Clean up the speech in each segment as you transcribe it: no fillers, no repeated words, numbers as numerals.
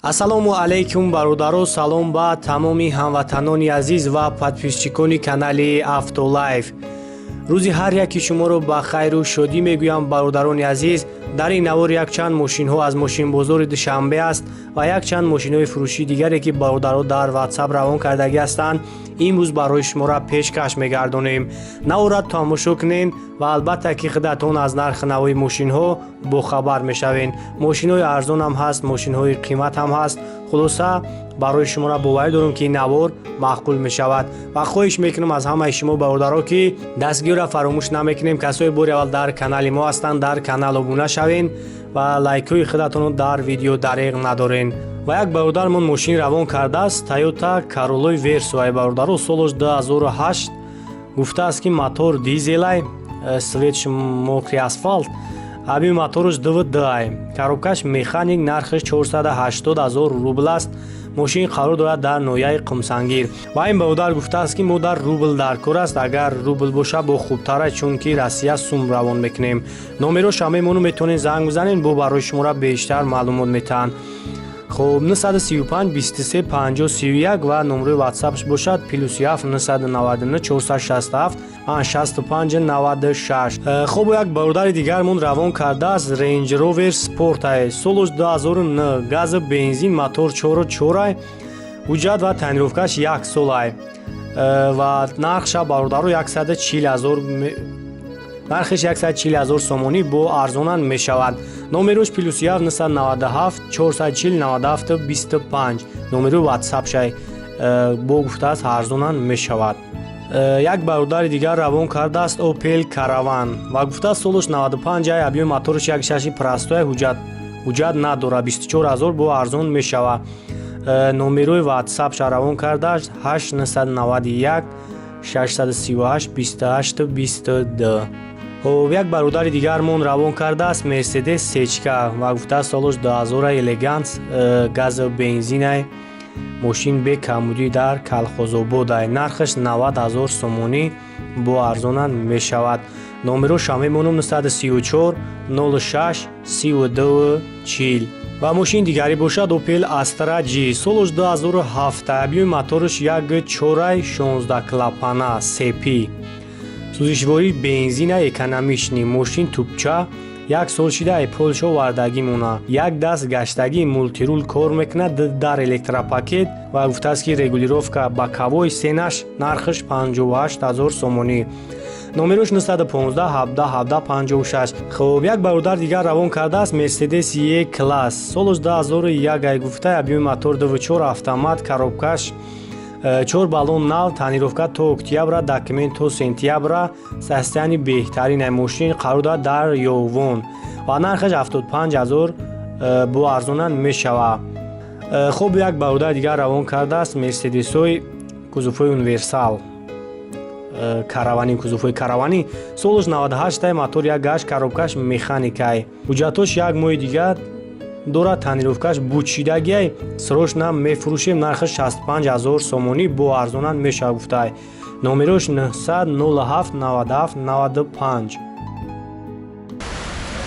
Ассалому алайкум, бародаро, салом ба тамоми ҳамватанони азиз ва подписчикони канали Автолайф. Рӯзи ҳар яки шуморо ба хайру шодӣ мегӯям, бародарони азиз. Дар ин навор якчанд мошинҳо аз мошинбозори Душанбе аст ва якчанд мошинҳои фурӯшии дигаре, ки бародаро дар Ватсап равон кардагӣ ҳастанд, имрӯз барои шуморо пешкаш мегардонем. Наворро тамошо кунед ва албатта ки худатон аз нархи навои мошинҳо бохабар мешавед. Мошинҳои арзон ҳам ҳаст, мошинҳои қимат ҳам ҳаст. Хулоса, барои шуморо боварӣ дорам, ки ин навор маъқул мешавад, ва хоҳиш мекунам аз ҳамаи шумо, бародаро, ки дастгириро фаромӯш намекунем. Касои бори аввал дар канали мо ҳастанд, дар канал обуна шавен ва лайкҳои худатонро дар видео дареғ надорен. Ва як бародармон мошин равон кардааст, Тойота Короллаи Версо ай, бародаро, солош 2008. Гуфтааст, ки мотор дизелай, цвет ш мокрый асфалт, объёми мотораш 2,2 ай, коробкаш механик, нархаш 480 ҳазор рубл аст. Мошин қарор дорад дар ноҳияи Қумсангир. Ва ин бародар гуфтааст, ки мо дар рубл дар кор аст, агар рубл боша, бо хубтар, чунки Россия сум равон мекунем. Номероша мемону, метавонед занг бизанед, бо барои шуморо бештар маълумот метаҳанд. Хуб, 935 23 50 31 ва номерои ватсапш бошад +7 999 467 65 96. Хуб, як бародари дигармон равон кардааст Range Rover Sport ай, солош 2009, гази бензин, мотор 4,4 ай, ҳуҷҷат ва тонировкаш як сол ай. Ва нархша, бародаро, 140 ҳазор, нархиш 140 ҳазор сомонӣ, бо арзонан мешавад. Номерош +7 997 440 97 25, номерои ватсапшай. Бо гуфтааст, арзонан мешавад. Як бародари дигар равон кардааст Opel Caravan ва гуфтааст, солош 95 ай, объёми мотораш 1,6 простой, ҳуҷҷат надорад, 24 ҳазор, бо арзон мешавад. Номерои ватсапша равон кардааст 8 991 638 28 22. Хуб, як бародари дигармон равон кардааст Мерседес сечка ва гуфтааст, солош 2000, элеганс, газу бензинай, мошин бе камудӣ дар Калхозободай, нархаш 90 ҳазор сомонӣ, бо арзонан мешавад. Номероша мемонам 934 06 32 40. Ва мошини дигарӣ бошад Opel Astra G, солош 2007, объёми мотораш 1,4, 16 клапана, CP, сӯзишвории бензина, экономичный мошин, тупча, як сол шида ай Полша овардагӣ мона, як даст гаштагӣ, мультирул кор мекунад, дар электропакет, ва гуфтааст, ки регулировка боковой, цена ш, нархаш 58 ҳазор сомонӣ, номерош 915 17 17 56. Хуб, як бародар дигар равон кардааст Мерседес Е класс, солош 2001 ай, гуфта, объёми мотор 2,4, автомат, коробкаш чор баллон нав, тонировка то октябра, документ то сентябра, состояние беҳтарин ай, мошин қарор дорад дар Ёвон ва нархаш 75 ҳазор, бо арзонан мешавад. Хуб, як бародари дигар равон кардааст Мерседесҳои кузовҳои универсал, каравани, кузовҳои караванӣ, солош 98, мотор 1,8, коробкаш механикай, ҳуҷҷатош як моҳи дигар дорад, тонировкаш бучидагиай, срочно мефурӯшем, нархаш 65 ҳазор сомонӣ, бо арзонан мешавад, гуфтай. Номерош 907 97 95.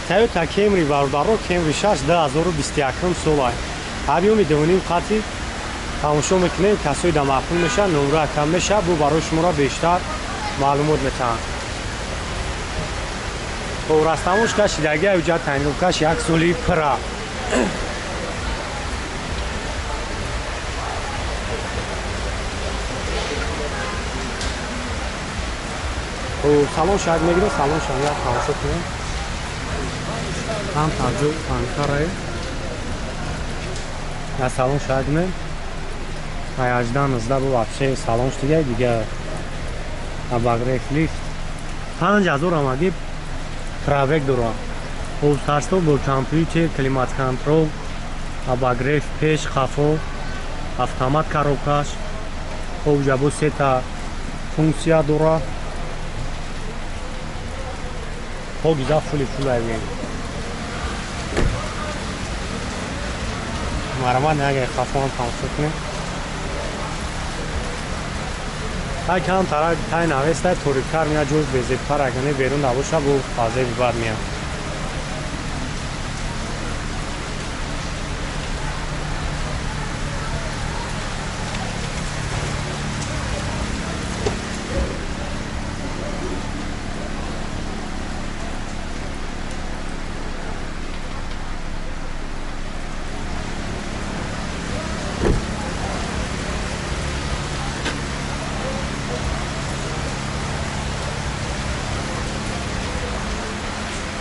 Тойота Кемри, бародаро, Кемри 6, 2021 солай, объёми 2,5 қати тамошо мекунем. Касои да маъқул мешавад, номра кам мешавад, бо барои шуморо бештар маълумот метаҳанд. Хоб, растамошка шидаги, ҳуҷҷат, тонировкаш як соли пира. Хуб, салон шак мегирем, салон шак як тамошо кунем. Ҳам тарҷу панкарае я салон шак ме ай 18 19 бо вообще салонш дига дига, обогрев, лифт, 5000 амаги пробег дорад. Старт-стоп бо компютер, климат контроль, обогрев пеш, қафо, автомат коробкаш. Хоб, ҷабо сета функсия дора. Хоб, иза фули фулайвен. Марамат, агар қафоам тамошо кунем. Тай кам тарак тай навестай, ториктар меяд, ҷош безебтар, агар не берун набоша, бо фазеби бад меяд.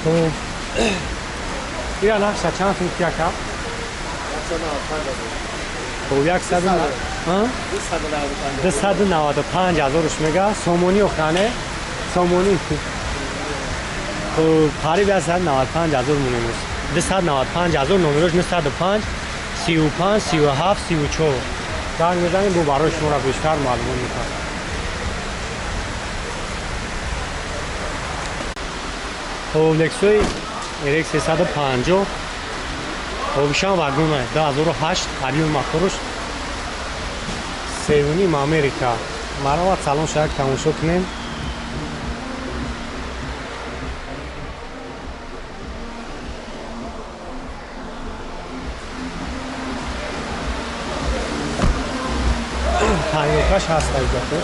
Хуб. Ира нақша чанд сум яка? 195. Хуб, 295 ҳазорш мега. Сомонӣ охране? Сомонӣ. Хуб, қариб 195 ҳазор монемоз. 295 ҳазор номерош 905 35 37 34. Занг мезанем, бо барои шуморо бештар маълумот мекунам. Хуб, Лексуи RX 350. Хуб, ишам вагона 2008 объем моторш 3.5 Америка. Маромад салон шаяк тамошо кунем. Тайёркаш ҳаст айҷато.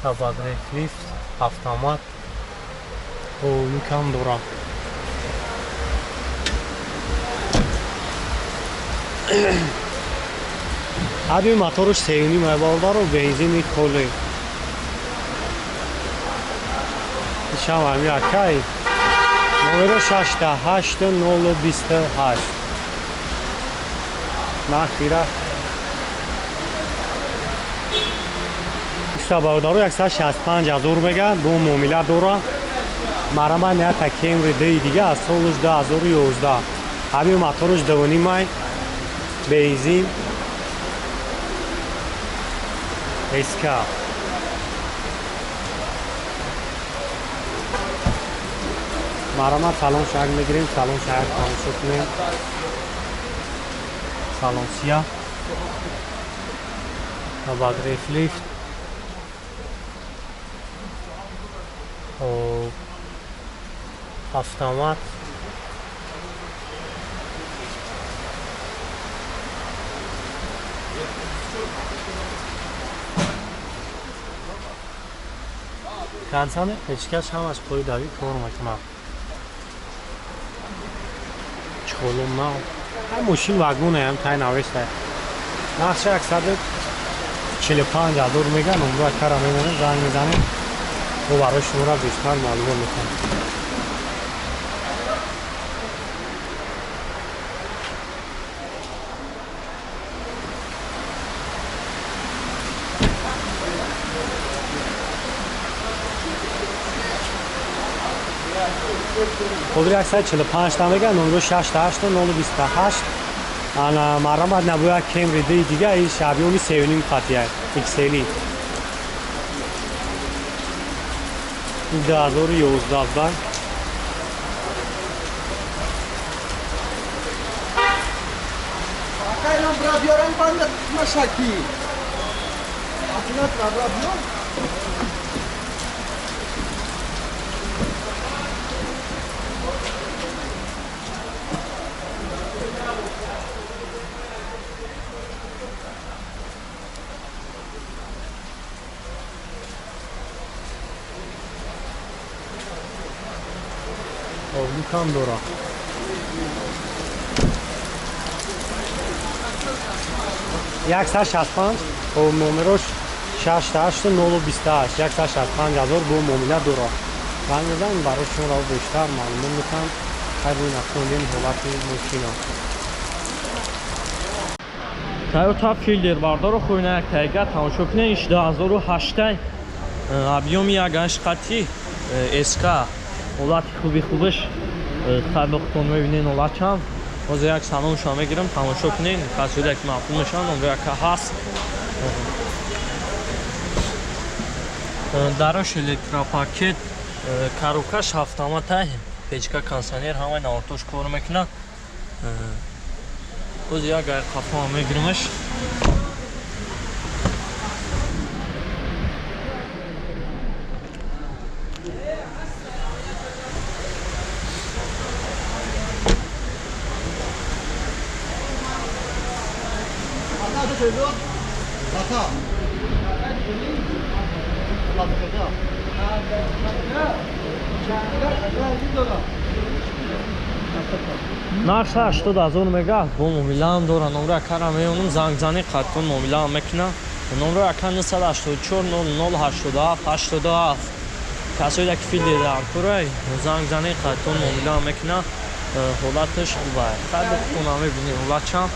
Обогрев лифт, автомат, люкам дорам. Объем моторш 3.5 бародаро, бензини коле. Ишам ами акай. Номеро 68 028. Нахира. Бародаро 165 ҳазор мега, бо муомила дора. Марамай ната Кемри ди дига аз солш 2011. Ҳамин моторш 2.5 май, бензин, СК. Марамат салон шаҳр мегирем, салон шаҳр тамошо кунем. Салон сия. Обогрев лифт. Автомат. Консане печкаш ҳамаш қоидави кор мекунад. Чолум нав. Ҳай мошин вагонаям тай навеста. Нақша 145 ҳазор мега, номро кара мемонем, занг мезанем. Бо барои шуморо бештар маълумот мекунам. Ҳозир 145 та мега, номро 68 028. Ана марамат набояд Кемри ди дига иш объеми 3.5 қатия XL. 2011 дан. Акайлам бра биёрам банда машаки. Атинат бра биёр. Люкам дора. 165, хоб номерош 68 028, 165 ҳазор бо муомила дора. Занг мезанем, барои шуморо бештар маълумот мекунам. Хайр рӯи нақшондем ҳолати мошино. Toyota Fielder бардоро хӯйна як тайга тамошо кунед. Иш 2008 объеми 1.8 қати СК. Ҳолати хуби хубаш табиқтон мебинед ҳолатчам. Ҳозир як салоншо мегирам, тамошо кунед. Касоде ки маъқул мешаванд, номро яка ҳаст. Дарош электропакет, коробкаш автомата, печка, кондиционер ҳамаи навортош кор мекунад. Ҳозир як қафо мегирамаш. Нарх 80 000 мега, бо муомилаам дора. Номро акара меёнум, зангзани қаттон муомилаам мекуна. Номро ака 984 00 87 87. Касое ки филдер дар курай, зангзани қаттон муомилаам мекуна. Ҳолаташ хуб аст. Хай бухтона мебинӣ ҳолатшам.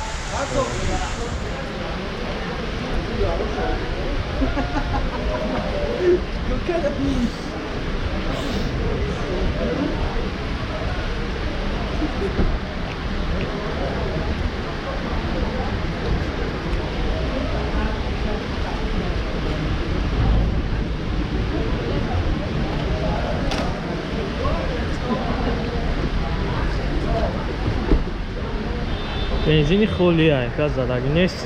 Бензини холия, газ задагӣ нест.